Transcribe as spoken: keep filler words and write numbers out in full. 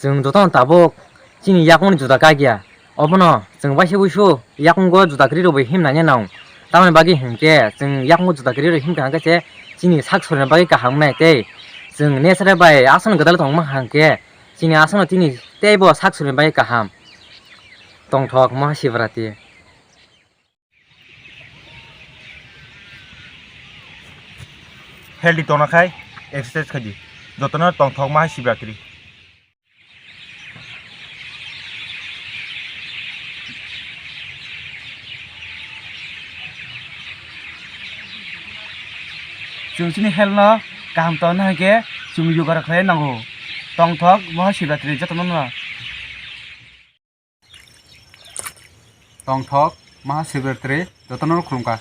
Chwng jotono tabuk chini yakungni juda kagya. Obono chwng waisa wuisu yakungo juda kwrwi rwui himnani nang. Tamoni bagwi hinkhe chwng yakungo juda kwrwi rwui himkha hinkhe se chini sak sorina bagwi kaham wngnai tei chwng nesere bai aswkno gwdal tongma hinkhe chini aswkno chini teibo sak sorina bagwi kaham. Tongthok Mahashivrati. Healthy tongna khai exercise khaidi. Jotono tongthok Mahashivrati. Chwng chini health no kaham tongna hinkhe chwng yoga rok khlai nango. Tongthok Mahashivrati jotono no. Tongthok Mahashivrati jotono khulumkha.